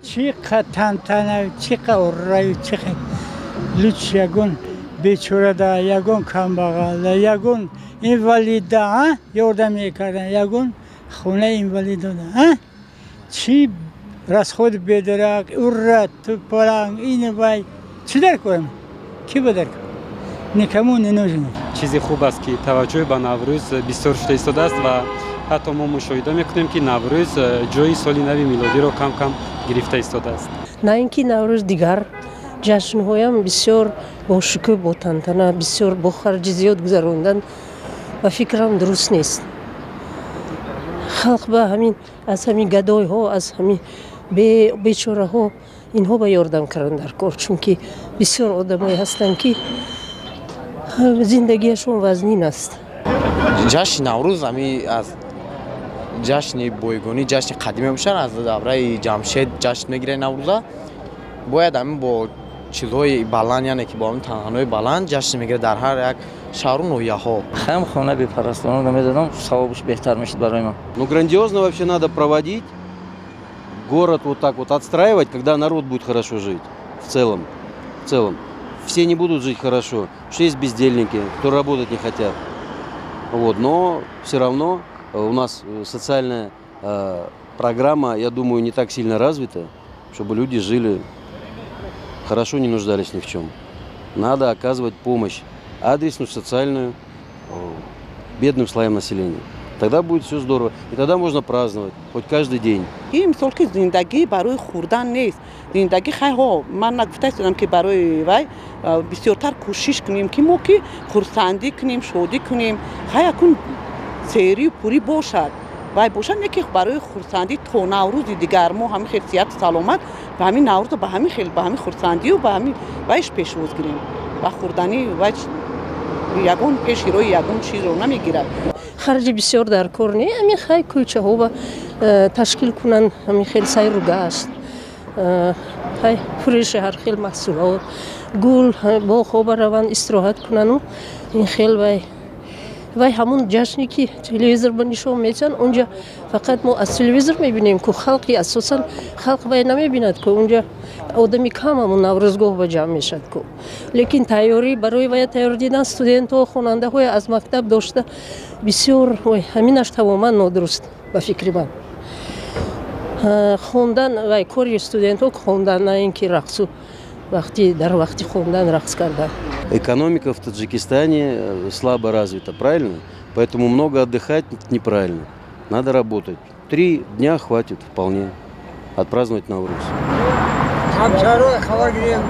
Чӣ қа тантана, чӣ қа урраю, чӣ қа луч, ягон бечорада, ягон камбағалда, ягон инвалида ёрдам мекардан, ягон хонаи инвалидода. Чӣ расход бедарак, урра, тупаланг, ин вай, чӣ дар корам? Кӣ ба дар кор? Никому не нужно. Чизи хуб аст, ки таваҷҷӯҳ ба Наврӯз бисёр шуда истодааст ва ҳатто мо мушоҳида мекунем, ки Наврӯз ҷои соли нави милодиро кам кам гирифта истодааст. На ин ки Наврӯз, дигар ҷашнҳоям бисёр бо шукӯҳ, бо тантана, бисёр бо харҷи зиёд гузарондан, ба фикрам, дуруст нест. Халқ ба ҳамин, аз ҳамин гадойҳо, аз ҳамин бечораҳо, инҳо ба ёрдам кардан дар кор, чунки бисёр одамое ҳастанд, ки зиндагиашон вазнин аст. Ҷашни Наврӯз ами аз ҷашни бойгонӣ, ҷашни қадимӣ мебошад. Аз давраи Ҷамшед ҷашн мегирад Наврӯза. Бояд ҳамин бо чизҳои баланд, яъне ки бо ҳамин тантанаҳои баланд ҷашн мегирад дар ҳар як шаҳру ноҳияҳо. Ҳам хона бепарастонро намедодам, савобаш беҳтар мешуд барои ман. Ну, грандиозно вообще надо проводить, город вот так вот отстраивать, когда народ будет хорошо жить в целом. В целом. Все не будут жить хорошо, что есть бездельники, кто работать не хотят. Вот, но все равно у нас социальная программа, я думаю, не так сильно развита, чтобы люди жили хорошо, не нуждались ни в чем. Надо оказывать помощь, адресную, социальную, бедным слоям населения. Тогда будет все здорово. И тогда можно праздновать хоть каждый день. Мисол ки зиндагӣ барои хӯрдан нест. Зиндагӣ хайҳо, ман нагуфта истодам, ки барои вай бисёртар кӯшиш кунем, ки мо ки хурсандӣ кунем, шодӣ кунем. Хай, акун серию пурӣ бошад, вай бошад, не ки барои хурсандӣ то Наврӯзи дигар мо ҳамин хел сиҳату саломат ба ҳамин Наврӯза, ба ҳамин хел, ба ҳамин хурсандию, ба ҳамин вайш пешвоз гирем. Ба хӯрданӣ вай ягон пеши роҳи ягон чизро намегирад. Харҷи бисёр дар кор не. Ҳамин хай кӯчаҳо ба ташкил кунанд, ҳамин хел сайру гашт, хай фурӯши ҳар хел маҳсулот, гул, боғҳо бараванд, истироҳат кунану ин хел. Вай ҳамун ҷашне, ки телевизор ба нишон медиҳанд, унҷа фақат мо аз телевизор мебинем ку. Халқи, асосан халқ вай намебинад ку. Унҷа одами кам ҳамун наврӯзгоҳ ба ҷамъ мешавад ку, лекин тайёрӣ барои вая тайёр дидан студентҳо, хонандаҳое аз мактаб дошта бисёр. Ой, ҳаминаш тамоман нодуруст, ба фикри ман. Хондан вай кори студентҳо хондан, на ин ки рақсу вақти дар вақти хондан рақс кардан. Экономика в Таджикистане слабо развита, правильно? Поэтому много отдыхать неправильно. Надо работать. 3 дня хватит вполне отпраздновать Навруз. Ҳамшаҳрҳои хабар гирем.